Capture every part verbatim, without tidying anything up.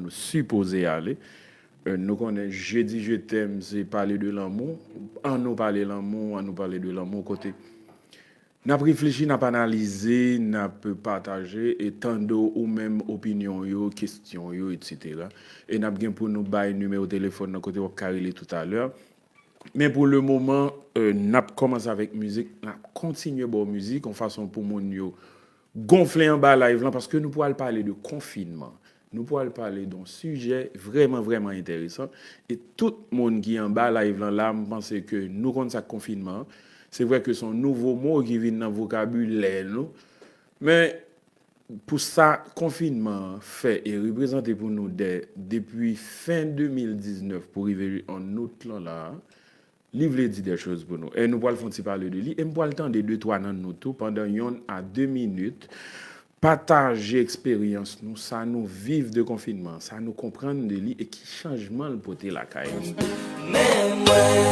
nou sipoze ale. Euh, nou konnen Jedi Je t'aime, se pale de lanmou. An nou pale lanmou, an nou pale de lanmou, kote n ap reflechi, n ap analize, n ap pataje e tande w ou menm opinyon w yo, kesyon w yo, etsetera. E n ap gen pou nou bay nimewo telefòn nan kote w ap ka rele toutalè. Men pou le moman, euh, n ap kòmanse avèk mizik, n ap kontinye ba w mizik, yon fason pou moun yo gonfle anba live lan, paske nou pral pale de konfinman. Nou pral pale de yon sijè vrèman, vrèman enteresan. E tout moun ki anba live lan la, m panse ke nou konn sa k konfinman an. Se vre ke se yon nouvo mo ki vin nan vokabilè nou. Men pou sa konfinman an fè e reprezante pou nou de, depi fen de mil diznèf pou rive an out lan la, li vle di de choz pou nou. E nou pral fè yon ti pale de li. E m pral tande de twa nan nou tou pandan yonn a de minit. Pataje eksperyans nou, sa nou viv de konfinman, sa nou konprann de li e ki chanjman l pote lakay nou. Men mwen,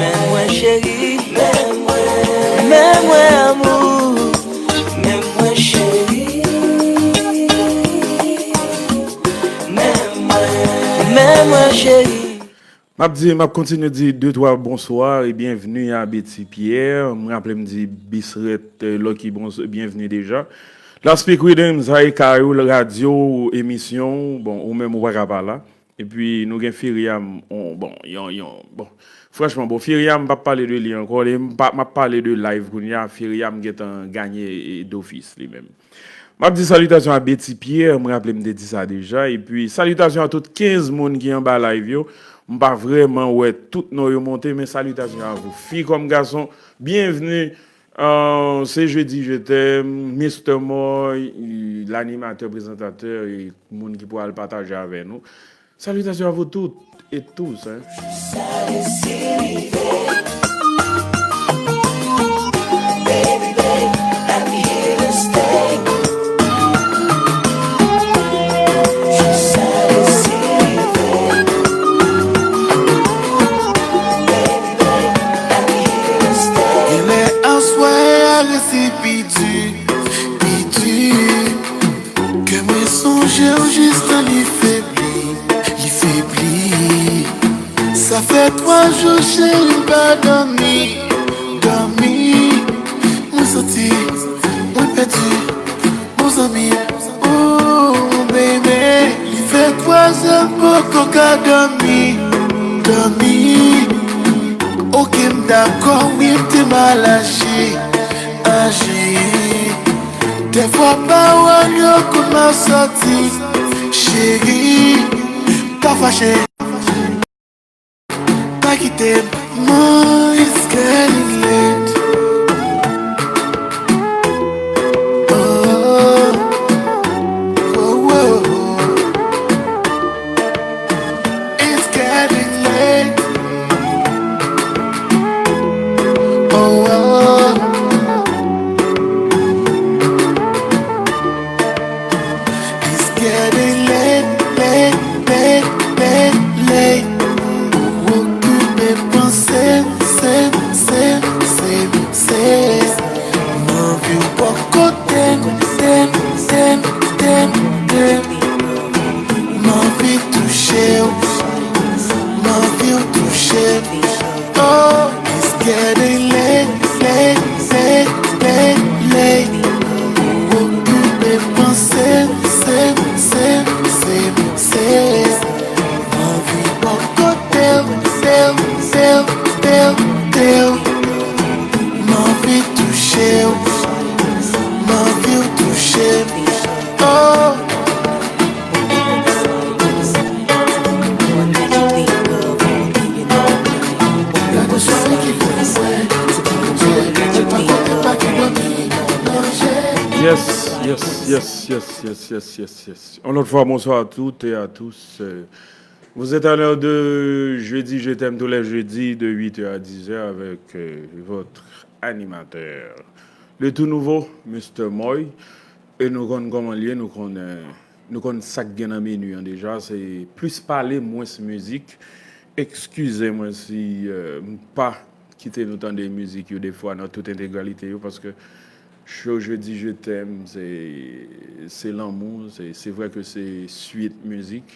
men mwen cheri, men mwen, men mwen amou, men mwen cheri, men mwen, men mwen cheri. M ap di, m ap kontinye di de twa bonswa e byenvni a Betty Pierre. M raple m di Bisrèt, euh, Lucky, bons-, byenvni deja. La Speak Rhythms, High Kayo, radyo, emisyon, bon, ou menm ou pa ka pa la. Epi nou gen Firiam, on, bon, yon, yon, bon. Franchman, bon, Firiam, m p ap pale de li ankò, e m pa, m ap pale de live kounye a, Firiam gentan ganye e, dofis li menm. M ap di salitasyon a Betty Pierre, m raple m te di sa deja, epi salitasyon a tout kenz moun ki anba live yo. M pa vrèman wè tout non yo monte, men salitasyon a vou. Fi kòm gason, byenvni. Euh, se Jedi Je t'aime, Mister Moy, lanimatè, prezantatè, e moun ki pral pataje avè nou. Salutations à vous toutes et tous, hein. Genlè aswè a resi pi di, pi di. Kè mwen sonje w jis tan li febli, li febli. Sa fè twa jou cheri m pa dòmi, dòmi. Mwen santi mwen pèdi, mon zanmi, oh baby. Li fè twazè m poko ka dòmi, dòmi. Oke, m dakò, wi, m te mal aji, aji. Dèfwa pawòl yo konn mal sòti, cheri, pa fache. Pa kite m, man, it's getting late. Oh, oh, oh, oh. It's getting late. Oh, oh. It's getting late, late, late, late, late. Ou okipe panse m, se m, se m, se m, se m. M anvi w bò kote m, te m, te m, te m, te m. M anvi touche w, m anvi w touche m. Oh, it's getting late, late, late, late, late. Ou okipe panse m, se m, se m, se m, se m. M anvi bò kote w, te w, te w, te w, te w. M anvi touche w, m anvi w touche m. Oh. Yes, yes, yes, yes, yes, yes, yes, yes. Yon lòt fwa, bonsoir à toutes et à tous. Euh, vous êtes à l'heure de Jeudi Je t'aime tous les jeudis de huit heures à dix heures avec, euh, votre animateur, le tout nouveau Mister Moy. E nou konn kòman l ye, nou konn, euh, nou konn sa k gen nan meni an deja, se plis pale, mwens mizik. Eskize mwen si, euh, m pa kite nou tande mizik yo defwa nan tout entegralite yo, paske Show Jeudi Je t'aime, se, se lanmou, se, se vre ke se swit mizik.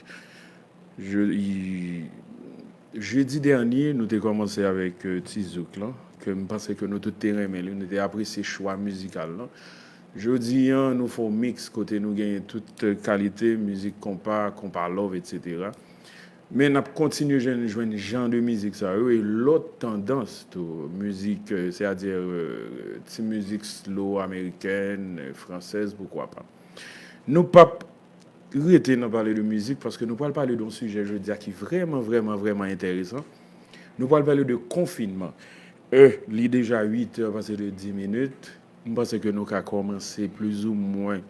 Je, i, jedi dènye, nou te kòmanse avèk euh, Ti Zouk lan, ke m panse ke nou tout te renmen li, nou te apresye chwa mizikal lan. Jodi an, nou fè yon miks kote nou genyen tout kalite mizik konpa, konpa love, etsetera. Men n ap kontinye jwenn, jwenn jan de mizik sa yo e lòt tandans tou, mizik, euh, sètadi, euh, ti mizik slow amerikèn, euh, fransèz, poukwa pa. Nou p ap rete nan pale de mizik paske nou pral pale de yon sijè jodi a ki vrèman, vrèman, vrèman enteresan. Nou pral pale de konfinman. Euh, li deja uit è pase de dis minit. M panse ke nou ka kòmanse plizoumwen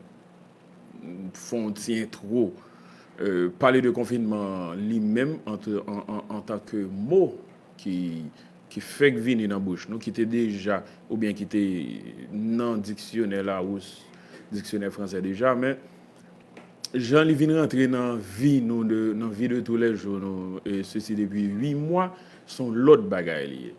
fè yon ti entwo, euh, pale de konfinman li menm an, an, an, antanke mo ki, ki fèk vini nan bouch nou, ki te deja, oubyen ki te nan diksyonè Lawous, diksyonè fransè deja, men jan li vin rantre nan vi nou, de, nan vi de toulèjou nou, e sesi depi uit mwa, se yon lòt bagay li ye.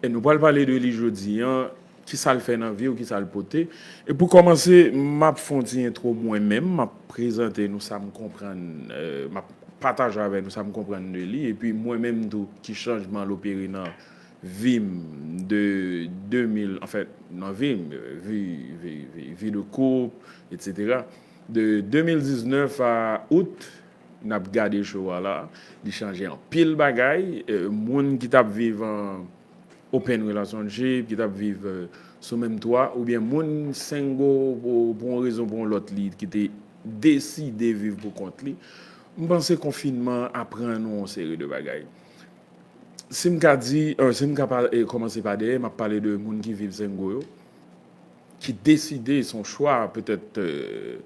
E nou pral pale de li jodi an, kisa l fè nan vi w, kisa l pote. E pou kòmanse, m ap fè yon ti entwo mwen menm, m ap prezante nou sa m konprann, euh, m ap pataje avèk nou sa m konprann de li, epi mwen menm tou, ki chanjman l opere nan vi m de de mil, anfèt, nan vi m, vi, vi, vi, vi de koup, etsetera. De de mil diznèf a out, n ap gade show a la, li chanje anpil bagay. Euh, moun ki t ap viv an open relationship, ki t ap viv euh, sou menm twa, oubyen moun single pou, pou yon rezon pou yon lòt li ki te deside viv pou kont li. M panse konfinman aprann nou yon seri de bagay. Si m ka di, euh, si m ka pa, eh, kòmanse pa dèyè, m ap pale de moun ki viv single yo, ki deside, se yon chwa, petèt, euh,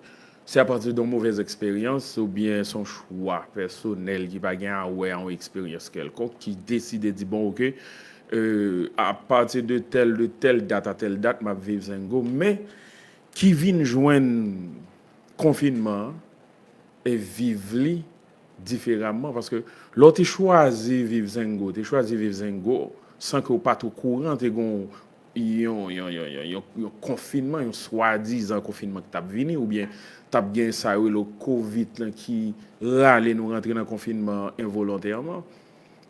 se apati de yon movèz eksperyans oubyen se yon chwa pèsonèl ki pa gen a wè a yon eksperyans kèlkonk, ki deside di, bon, oke, euh, apati de tèl, de tèl dat a tèl dat, m ap viv single, men ki vin jwenn konfinman an e viv li diferaman. Paske lè w te chwazi viv single, te chwazi viv single san ke w pa t okouran, te gon yon, yon, yon, yon, yon, yon konfinman, yon swadizan konfinman ki t ap vini, oubyen t ap gen sa yo rele kovid lan ki rale nou rantre nan konfinman an envolontèman.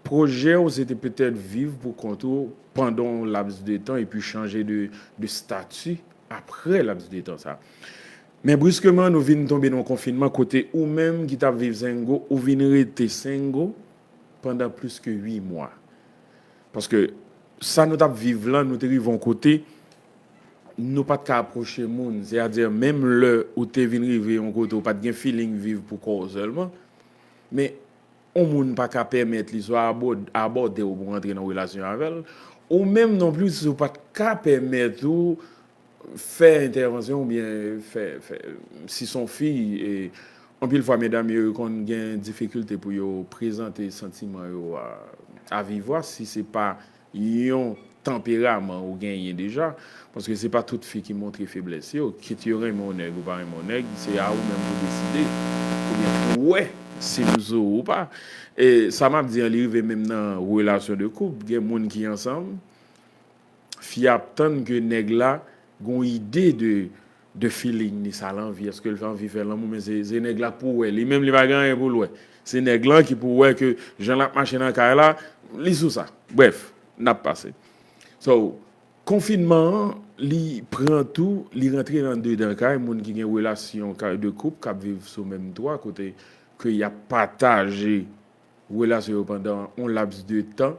Pwojè w se te petèt viv pou kont ou pandan yon laps de tan epi chanje de, de stati apre laps de tan sa. Men briskeman, nou vin tonbe nan yon konfinman kote ou menm ki t ap viv single, ou vin rete single pandan plis ke uit mwa. Paske sa nou t ap viv lan, nou te rive yon kote, nou pa t ka apwoche moun. Sètadi, menm lè ou te vin rive yon kote, ou pa t gen feeling viv pou kò w sèlman, men yon moun pa ka pèmèt li swa abò-, abòde w pou w antre nan relasyon avè l, ou menm non plis ou pa t ka pèmèt ou fè entèvansyon oubyen fè, fè, si s on fi, e, anpil fwa medam yo, yo konn gen difikilte pou yo prezante santiman yo a, a viv vwa, si se pa yon tanperaman ou genyen deja, paske se pa tout fi ki montre feblès yo, kit yo renmen yon nèg ou pa renmen yon nèg, se a ou menm pou deside, oubyen pou wè si l sou ou ou pa. E sa m ap di an, li rive menm nan relasyon de koup, gen moun ki ansanm, fi a ap tann ke nèg la gon ide de, de feeling ni sa l anvi, èske l anvi fè lanmou, men se, se nèg la k pou wè, li menm li pa gen anyen pou l wè. Se nèg lan ki pou wè ke jan l ap mache nan kay la, li sou sa. Brèf, n ap pase. So, konfinman an, li pran tou, li rantre nan dedan kay moun ki gen relasyon kay de koup k ap viv sou menm twa, kote ke y ap pataje relasyon yo pandan yon laps de tan.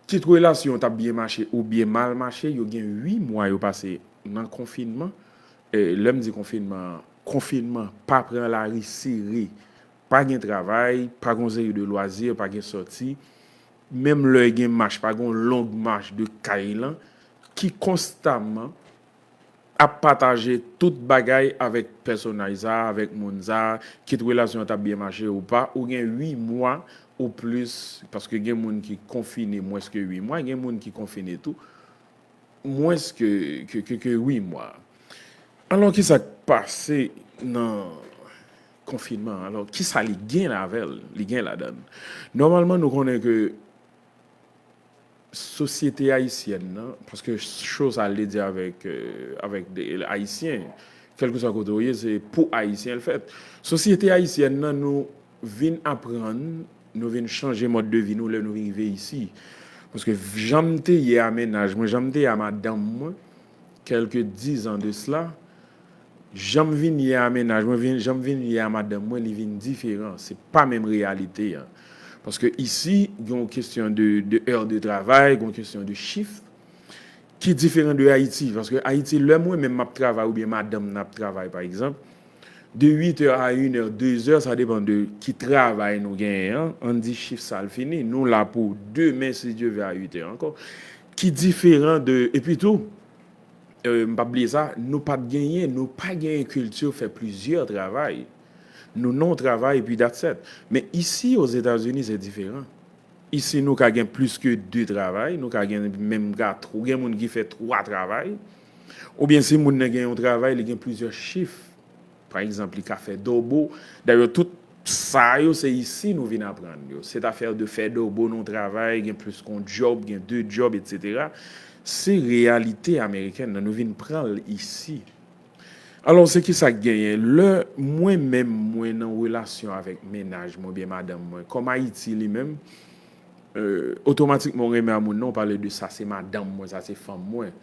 Kit relasyon t ap byen mache oubyen mal mache, yo gen uit mwa yo pase nan konfinman. E, lè m di konfinman, konfinman pa pran lari sere, pa gen travay, pa gen yon seri de lwazi, pa gen sòti. Menm lè gen mach, pa gen yon long mach de kay lan ki konstaman ap pataje tout bagay avèk pèsonaj sa, avèk moun sa, kit relasyon an t ap byen mache ou pa, ou gen uit mwa ou plis, paske gen moun ki konfine mwens ke uit mwa, gen moun ki konfine tou mwens ke, ke, ke, ke uit mwa. Alò, kisa k pase nan konfinman an? Alò, kisa li gen avè l? Li gen ladan l. Nòmalman, nou konnen ke sosyete ayisyèn nan, paske cho sa l te di avèk, euh, avèk de Ayisyen, kèlkeswa kote w ye, se pou Ayisyen l fèt. Sosyete ayisyèn nan, nou vin aprann, nou vin chanje mòd de vi nou lè nou vin rive isi. Paske jan m te ye a mennaj mwen, jan m te ye a madanm mwen, kèlke dizan de sela, jan m vin ye a mennaj mwen, vin, jan m vin ye a madanm mwen, li vin diferan. Se pa menm reyalite an. Paske isi, gen yon kesyon de, de heure de travail, gen yon kesyon de chif ki diferan de Ayiti. Paske Ayiti, lè mwen menm m ap travay oubyen madanm nan ap travay, pa egzanp, de uit è a inè, dezè, sa depann de ki travay nou genyen an, ann di chif sa l fini. Nou la pou demen, si Dye vle, a uit è ankò. Ki diferan de, epi tou, euh, m p ap bliye sa, nou pa t genyen, nou pa genyen kilti fè plizyè travay. Nou nan yon travay, epi that's it. Men isi, Ozetazini, se diferan. Isi, nou ka gen plis ke de travay, nou ka gen menm ka tw-, gen moun ki fè twa travay. Oubyen si moun nan gen yon travay, li gen plizyè chif. Pa egzanp, li ka fè double. Dayè, tout sa yo, se isi nou vin aprann yo. Cette affaire de fè double nan yon travay, gen plis ke yon djòb, gen de djòb, etsetera. Se reyalite amerikèn nan, nou vin pran l isi. Alò, se ki sa k genyen? Lè mwen menm, mwen nan relasyon avèk mennaj mwen, oubyen madanm mwen, kòm Ayiti li menm, euh, otomatikman w renmen a moun nan, w pale de sa se madanm mwen, sa se fanm mwen.